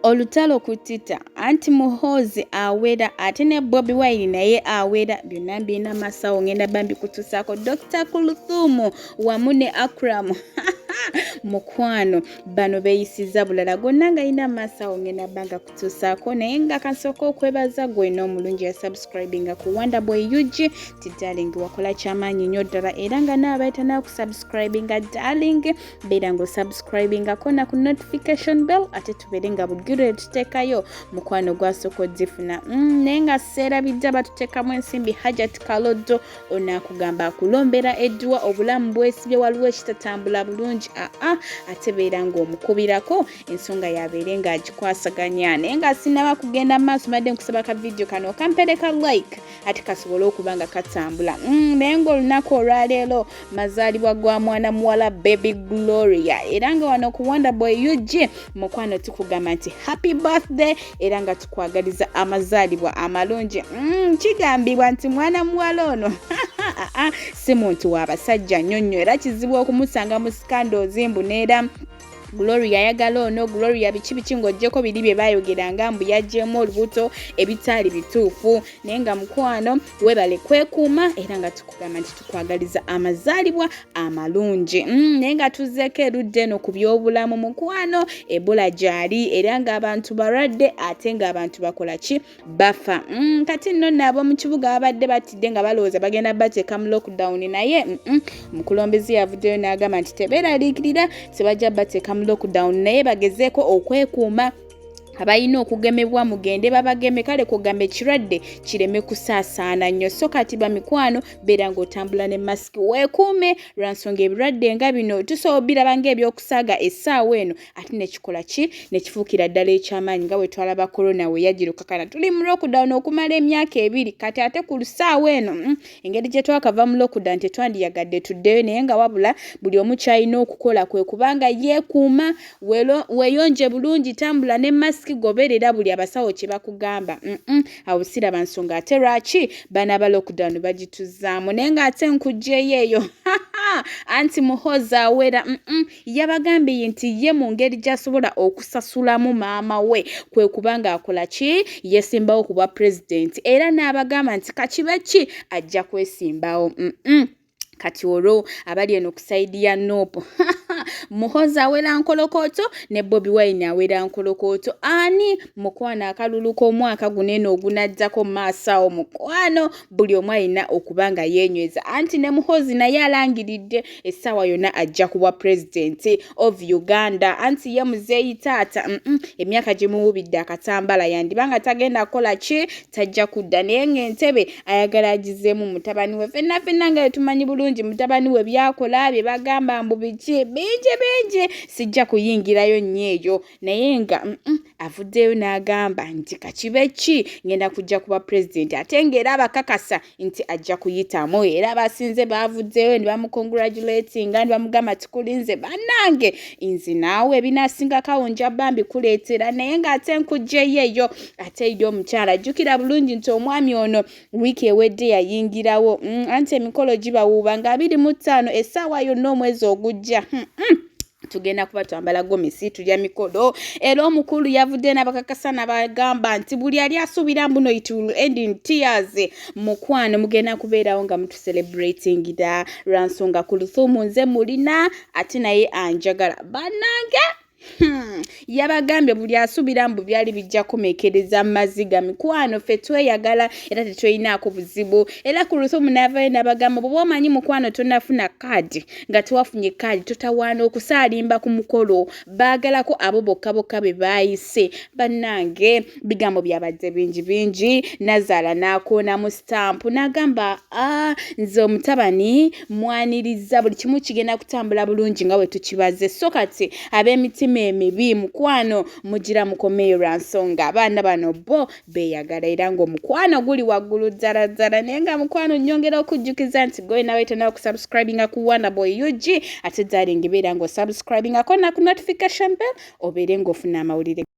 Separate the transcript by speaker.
Speaker 1: Olutalo ku Twitter anti Muhoozi awera ate ne Bobi Wine naye awera, byonna mbirina masawo ngenda bambi kutuusaako Dr. Kuluthumu wamu ne Akram mukwano bano beeyisizza bulala gonna nga yina masawo ngenda banga kutuusaako naye nga kansooka okwebaza gwe n'omulungi ya subscribinga ku Wonder Boy UG ti darling wakola kyamaanyi nnyo ddala era nga naabayita naakusubscribinga darling beera nga osubscribingako na ku notification bell ate tubeere nga bugiro tuteekayo mukwano gwasooka ozifuna naye nga seerabidde batuteekamu ensimbi Hajat Kaloddo ono akugamba akulombera edduwa obulamu bwesibye waliwo ekitatambula bulungi aa ate beera ng'omukubirako ensonga yabeere ng'agikwasaganya naye nga sinaba kugenda maaso mbadde nkusaba ka vidiyo kano okampereka like ate kasobole okuba nga katambula naye ng'olunaku olwaleero mazaalibwa gwa mwana muwala Baby Gloria era nga wano ku Wonder Boy UG mukwano tukugamba nti happy birthday era nga tukwagaliza amazaalibwa amalungi. Kigambibwa nti mwana muwala ono si muntu w'abasajja nnyo nnyo era kizibu okumusanga mu scandals mbu neera Gloria ayagala ono Gloria biki biki ng'oggyeko biri bye baayogeranga mbu yaggyemu olubuto ebitaali bituufu naye nga mukwano weebale kwekuuma era nga tukugamba nti tukwagaliza amazaalibwa amalungi naye nga tuzzeeko erudda eno ku byobulamu mukwano Ebola gyali era ng'abantu balwadde ate ng'abantu bakola ki bafa kati nno nno ab'omu kibuga babadde batidde nga balowooza bagenda bateeka mu lockdown naye omukulembeze yavuddeyo n'agamba nti tebeeraliikirira tebajja bateeka mu lockdown naye bagezeeko okwekuuma abalina okugemebwa mugende babageme kale kugamba ekirwadde kireme kusaasaana nnyo so kati bamikwano beera ng'otambula ne masiki weekuume lwa nsonga ebirwadde nga bino tusobola obiraba ng'ebyokusaaga essaawa eno ate nekikola ki nekifuukira ddala ekyamaanyi nga bwe twalaba korona we yajirukakana tuli mu lockdown okumala emyaka 2 kati ate ku lusaawa eno engeri gye twakava mu lockdown tetwandiyagadde tuddeyo naye nga wabula buli omu kyalina okukola kwe kubanga yeekuuma weeyonje bulungi tambula ne masiki goberera buli abasawo kye bakugamba awo siraba nsonga ate lwaki bana ba lockdown bagituzaamu naye ng'ate nkuggyeyo eyo anti Muhoozi awera yabagambye nti ye mu ngeri gy'asobola okusasulamu maama we kwe kubanga akola ki yesimbawo ku bwa pulezidenti era n'abagamba nti kakibe ki ajja kwesimbawo Kati olwo abali eno ku side ya NUP Muhoozi awera nkolokooto ne Bobi Wine awera nkolokooto ani mukwano akalulu k'omwaka guno eno ogunaddako mu maaso awo mukwano buli omu alina okuba nga yeenyweza anti ne Muhoozi naye alangiridde essaawa yonna ajja kuba pulezidenti of Uganda anti ye muzeeyi taata emyaka gimuwubidde akatambala yandiba nga tagenda kukola ki tajja kudda naye ng'entebe ayagala agizeemu mutabani we ffenna ffenna nga tumanyi bulungi mutabani we byakola bye bagamba mbu biki bingi bingi sijja kuyingirayo nnyo eyo naye nga avuddeyo n'agamba nti kakibe ki ngenda kujja kuba pulezidenti ate ng'era abakakasa nti ajja kuyitamu era abasinze baavuddeyo ne bamucongratulatinga ne bamugamba tukulinze bannange nze naawe ebinaasingako awo nja bambi kuleetera naye ng'ate nkuggyeyo eyo ate yo omukyala jjukira bulungi nti omwami ono wiiki ewedde yayingirawo anti emikolo gibawuuba nga 25 essaawa yonna omwezi ogujja tugenda kuba twambala gomesi tulya mikolo era omukulu yavudde n'abakakasa n'abagamba nti buli ali asuubira mbuno it will end in tears mukwano mugenda kubeerawo nga mutucelebratingira lwa nsonga ku luthumu nze mulina ate naye anjagala bannange Yabagambye buli asuubira mbu byali bijja kumekereza maziga mikwano ffe tweyagala era tetweyinaako buzibu era ku luthumu n'avayo n'abagamba bw'oba omanyi mukwano tonafuna kaadi nga tewafunye kaadi totawaana okusaalimba ku mukolo baagalako abo bokka bokka be baayise bannange bigambo byabadde bingi bingi nazaala n'akoonamu sitampu n'agamba a nze omutabani mwaniriza buli kimu kigenda kutambula bulungi nga bwe tukibaze so kati ab'emitima emibi mukwano mugira mukomeyo lwa nsonga abaana bano bo beeyagala era ng'omukwano guli waggulu ddala ddala naye nga mukwano nnyongera okujjukiza nti gwe nawe tonaba kusubscribinga ku Wonder Boy UG ate darling beera ng'osubscribingako na ku notification bell obeere ng'ofuna amawulire.